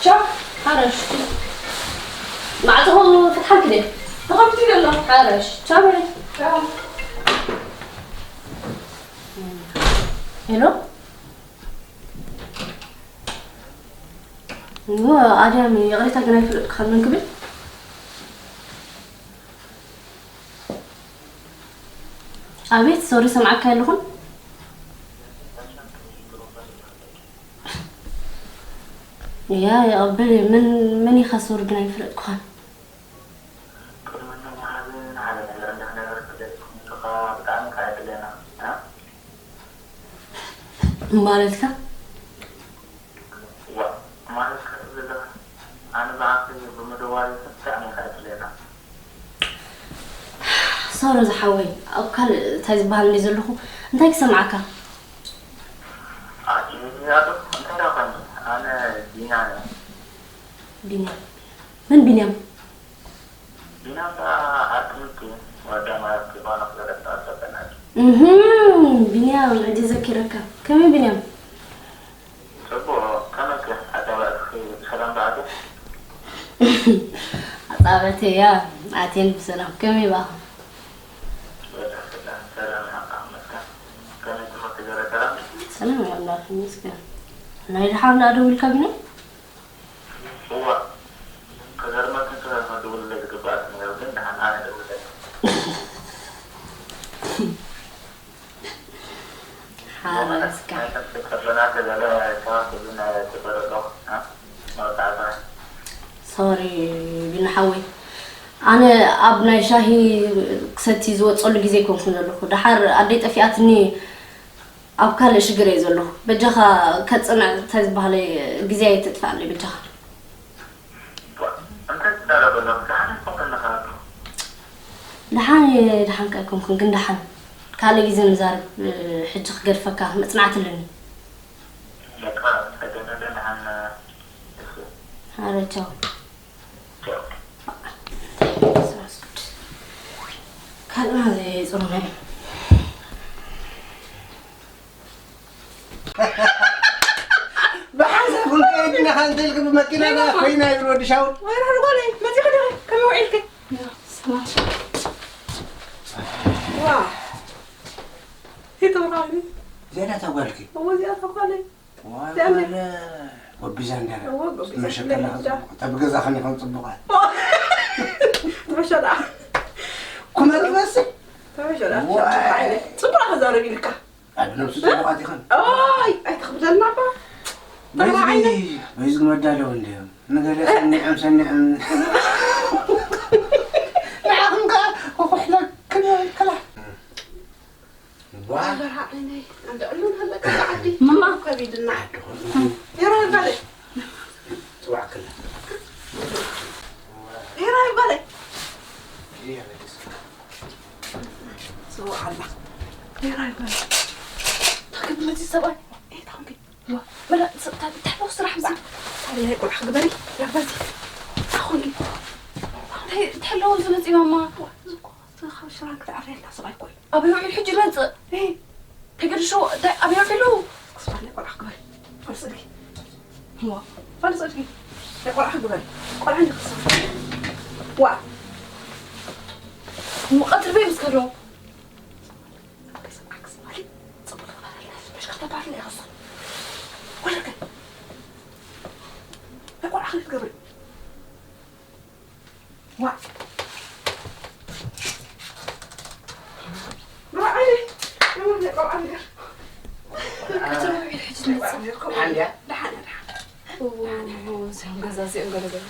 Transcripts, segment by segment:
ቻው። ሓረሽ። ማዕጾኹም ፍትሓልኪ ድየ? ተኸፊቱ እዩ ዘሎ። ሓረሽ። ቻው በሊ። ቻው። ሄሎ። እወ፣ ኣድያም ይቕሬታ ግን ኣይፈለጥኩኻን መን ክብል? ኣቤት፣ ሶሪ፣ ሰምዓካ ኣለኹን። ያ፣ ይቐብል። መን፣ መን ኢኻ ሶሪ ግን ኣይፈለጥኩኻን? ቅድሚ ምምሃዝን ሓደ ነገር እንዳ ነገር ክደልኩም ከለኻ ብጣዕሚ ከዕድለና፣ እ? ማለትካ? ዋ፣ ማለት ከ ዘለኻ? ኣነ ብኣኺ ብምድዋል ብጣዕሚ ከዕድለና። ሶሪ ዝሓወይ፣ ኣብ ካልእ እንታይ ዝበሃል እንድየ ዘለኹ? እንታይ ክሰምዓካ? ኣቲ ኣቶ፣ እንታይ ደኣ ኾይኑ? ኣነ ቢንያም እየ። ቢንያም? መን ቢንያም? ቢንያም ደኣ ኣርክምቲ ወደ ማለት ጓና ክዘረጣ ሰበናት። እህም፣ ቢንያም፣ ሕጂ ዘኪረካ። ከመይ ቢንያም? ጽቡቕ፣ ከመይ ከ ኣጻብዕትኺ ሰላም ደኣ ኣትያ? ኣጻብዕተይ እያ፣ ኣትየን ብሰላም። ከመይ በኣኻ? ወደ ሰላም፣ ሰላም ኢኻ፣ ኣመስገን። ከመይ ትምህርቲ ገለ ሰላም? ሰላም እያ፣ ኣምላኽ ይመስገን። ናይ ደሓር ደኣ ደዊልካ ቢንያም? እዋ፣ ከገርመኪ እንተ መደወል ዝግባኣኪ ነይሩ፣ ግን ደሓን ኣነ ደዊለ። ሓራስካ። ናይ ከምዚ ከበና ተገለ ተዋስብና ተበረዶ፣ እ? መወዳእታ። ሶሪ፣ ቢኒ ሓወይ። ኣነ ኣብ ናይ ሻሂ ክሰቲ ዝወጸሉ ግዜ ኣይኮንኩን ዘለኹ። ደሓር ኣደይ ጠፊኣትኒ ኣብ ካልእ ሽግር እየ ዘለኹ። በጃኻ ከጽንዕ እንታይ ዝበሃለ ግዜ ኣይተጥፍኣለይ በጃኻ። እንታይ ትዛረብ ኣለኻ? ደሓን ኣይኮንክን ኣለኻ እኮ። ደሓን እየ፣ ደሓን ከ ኣይኮንኩን፣ ግን ደሓን ካልእ ግዜ ንዛረብ፣ ሕጂ ክገድፈካ መጽናዕቲ ኣለኒ። በቃ፣ ጸገም የለን፣ ደሓን፣ እሺ። ኣረ ቻው። ቻው። ካልእ ማለት እዩ፣ ጽሩና እዩ። ብሓንሳብ ክንከይድ ኢና፣ ከ እንተ ኢልኪ ብመኪና ኮይና ይብል ወዲ ሻውል። ወይ ራህሪ ጓለይ፣ መጺኺ ዲኺ? ከመይ ውዒልኪ? ሰላም። ዋ። ይተውራኒ። እዚኣ እታ ጓልኪ? እዎ፣ እዚኣ እታ ጓለይ። ዋ፣ እዚኣ ጓለ ጎቢዛ እንዳረ። እዎ፣ ጎቢዛ መሸከላ እንዳረ። ጽቡቕ። እታ ብገዛ ከኒ ከም ጽቡቓት። ትሕሾ ደኣ። ኩመር ትመስል። ትሕሾ ደኣ። ዋይ። ሸንሸል ዓይነ። ጽቡቕ ክዛረብ ኢልካ። ኣብ ነብሱ ጽቡቓት ኢኸን። ኦይ፣ ኣይትኽብደልና እባ። በዚ፣ ተራ ዓይነ። በዚ መዳለዊ እንድዮም። ንገለ ሰኒዖም፣ ሰኒዖም። ንዓኹም ከኣ ክኹሕለክን ይከላ። ዋ። ተራ ዓይነይ፣ ኣንተ ዕሉን ሃለካ ዓዲ። ማማ። ከቢድና። ዓዲ ኾን። የራ ይባለ። ጽዋዕ ክላ። የራ ይባለ። ይሄ በደስ። ጽዋዕ ኣላ። የራ ይባለ። ታክብ መዚ ሰብኣይ። ኤ፣ ታንኪ። ዋ፣ በላ፣ ስ-፣ ታ-፣ እንታይ ነው ስራሕ ብዛ? ታዲያ ናይ ቆልዓ ክግበሪ? ላባዚ። ኣኹኒ። እንታይ፣ እንታይ ኣለዎ እዚ መፂእ ማማ? ዋ፣ እዚ እኮ፣ እዚ ካብ ሽራን ክትዓርየላ ሰብኣይ እኮ እዩ። ኣበይ ውዒሉ ሕጂ ይመፅእ? እ። ተገድሾ፣ እንታይ፣ ኣበይ ውዒሉ? ክስፋ ናይ ቆልዓ ክግበሪ። ፈልሲ ድኪ። ዋ፣ ፈልሲ ድኪ። ናይ ቆልዓ ክግበሪ። ቆልዓ እንዲ ክስፋ። ዋ። እሞ ቀትሪ በይ ምስ ከዶ? ደሓን ድያ? ደሓን እያ፣ ደሓን። እዎ፣ እዚኦም ገዛ እዚኦም ገለ ገለ።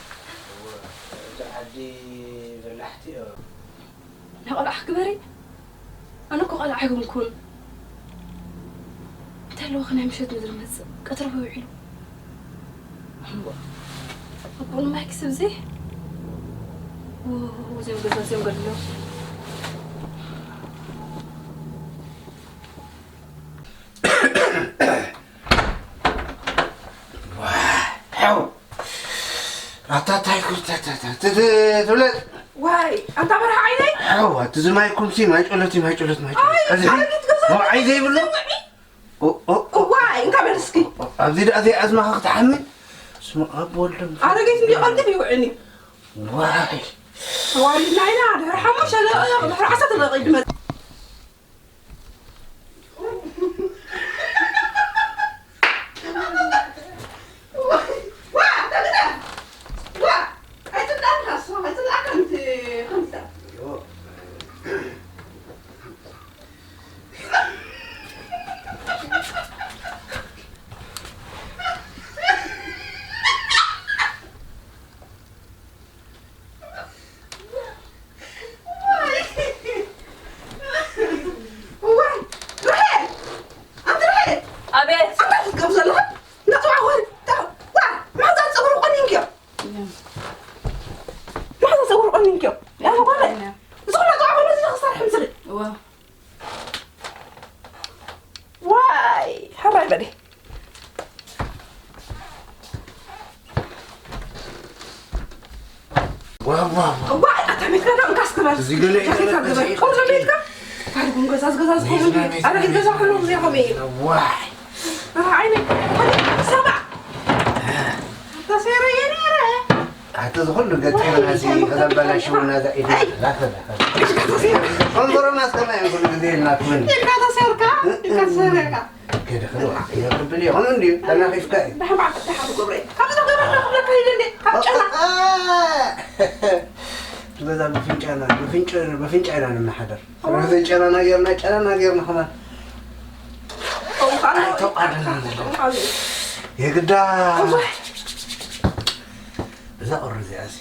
እዛ ዓዲ በላሕቲ እዮም። ናይ ቆልዓ ክግበሪ? ኣነ እኮ ቆልዓ ኣይኮንኩን። እንታይ ኣለዎ ከ ናይ ምሸት ምድሪ መጽእ? ቀትሪ እኮ ውዒሉ። እምቧ። ኣቦኡ ንማይ ክስብ እዚ? እዎ፣ እዚኦም ገዛ እዚኦም ገለ ኣለዉ። ዋው! ኣታ ታይ ኩ-፣ ታ-፣ ታ-፣ ታ-፣ ት-፣ ት-፣ ትብለ? ዋይ ኣንታ በርሃ ዓይነይ። ሓው ኣቲ ዝማይኩም ሲ ማይ ጨሎት ማይ ጨሎት ማይ ጨሎት። ኣይ፣ እዚ ኣረጊት ገዛ። ዋይ ዘይብሉ። እዋይ እንካ በል እስኪ። ኣብዚ ደኣ ዘይኣዝማኻ ክትሓሚ። ስሙ ኣብ ወልድም። ኣረጊት እንዲ ቀልጥፍ ይውዕኒ። ዋይ። ተዋሪድና ኢና ድሕሪ ሓሙሽተ ደቂቕ ድሕሪ ዓሰርተ ደቂቕ ድመጽእ። ኣቤት። መሓዛ ፀጉሪ ቆኒንክዮ። መሓዛ ፀጉሪ ቆኒንክዮ። ያለ ጓለ። እዞም ናፅዋ ጓለ እዚ ክሰርሕ ምስሪ። እዋ። ዋይ፣ ሕራይ በሊ። ዋው፣ ዋው፣ ዋው። ዋይ፣ ኣታ ቤትካ ዶ እንካስ ክበል። እዚ ገለ እዩ። ጃኬት ኣብ ገዛ። እዚ ቆንጆ ቤትካ። ታሪኩም ገዛ፣ ገዛ ዝኸውን። ቤትና፣ ቤትና፣ ኣረ፣ ገዛ ኩሉ ግዜ ከምኡ እዩ። ዋይ። ኣረ፣ ዓይነይ። ሰባ። ተሰይረ የኔረ። ኣቲ ዝኹሉ ገጢምና እዚ ከተበላሽውና እዛ ኢድና። ላኸ፣ ላኸ። ቆንፈረናስ ከማይ ኩሉ ግዜ ኢልና ትመን። ኢድካ ተሰርካ፣ ኢድካ ተሰርካ። ከደ ከደ ዋዕ፣ ይረብል ይኾን እንዲዩ፣ ተናኺፍካ እዩ። ደሓን በዓል ፍታሕ ትገብረ። ካብ ዝገብረ ክብለካ ይደሊ፣ ካብ ጨና። አ፣ አ። ገዛ ብፍንጫና፣ ብፍንጭ-፣ ብፍንጫ ኢና ንመሓደር። ስለዚ ጨናና ጌርና፣ ጨናና ጌርና ከማን። እው፣ ካልእ ኣይተቋደናን ዘሎ። ካልእ። የግዳ። እዋይ። እዛ ቁሪ እዚኣሲ፣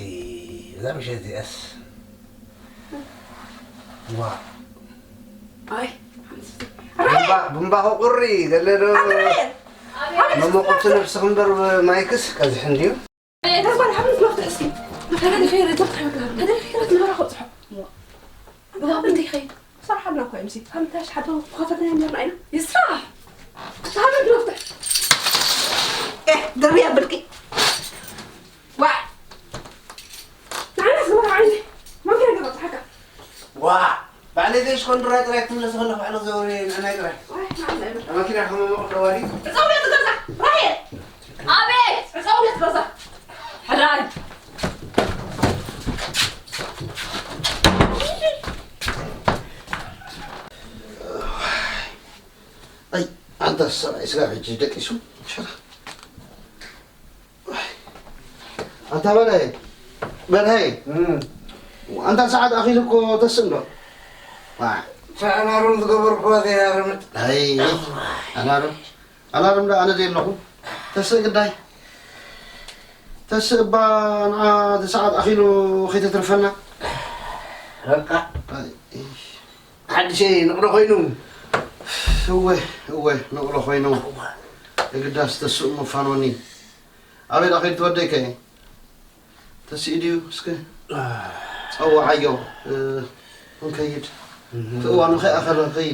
እዛ ምሸት እዚኣስ። ዋ። ኣይ። ብምባ-፣ ብምባኹ ቁሪ፣ ገለ ዶ። ኣንተ ራሄል። መሞቕቲ ነብስኺ እምበር ማይክስ ቀዝሒ እንድዩ። ተጓል ሓብነት መፍትሕ እስኪ። ተደሪኺ ረት መፍትሕ መፍትሕ። ተደሪኺ ረት ንበራ ከብፅሖ። ብዛዕባ እንታይ ይኸይድ? ስራሕ ኣለና እኮ፣ ኤምሲ። ካብ ምታሽ ሓደ ክኸፈትና እዮም ነርና ኢና። ይስራሕ። ሓብነት መፍትሕ። ኤህ፣ ደርቢ ያብልኪ። ዋ። ንዓና ስራሕ ዓይኒ። መኪና ገባ፣ ተሓካ። ዋ። ባዕለይ ዘይሽኮን ድራይ ጥራይ ክትምለስ ከለኹ ባዕሉ ዘውሪ ንዕናይ ጥራይ። ዋይ፣ ንዓና ይብል። መኪና ከመ መቑ ደዋሊ። እፀውለት ገዛ፣ ራሄል። ኣቤት! ዕፀውነት ገዛ። ሕራይ። ኣይ፣ ኣንታ ሰብኣይ ስጋ ሕጂ ደቂሱ። ሸራ። ኣንታ በላይ፣ በላይ። እም። ኣንታ ሰዓት ኣኺሉ እኮ ተስእ እንዶ። ዋ። ሰዓት ኣላርም ዝገበርኩዋ ዘይኣረመት። ኣይ፣ ኣላርም። ኣላርም ዶ ኣነ ዘየለኹ? ተስእ ግዳይ። ተስእ እባ ንዓ እቲ ሰዓት ኣኺሉ ከይተትርፈና። በቃ። ኣይ፣ ሓድሸይ ንቕሎ ኮይኑ። እወ፣ እወ፣ ንቕሎ ኮይኑ። የግዳስ ተስእ ምፋኖኒ። ኣበይ ዳ ከይዱ ትወደይ ከ? ተስእ ድዩ? እስከ ጸውዓዮ፣ እ፣ ክንከይድ። እቲ እዋኑ ከይኣኸለ ከይድ።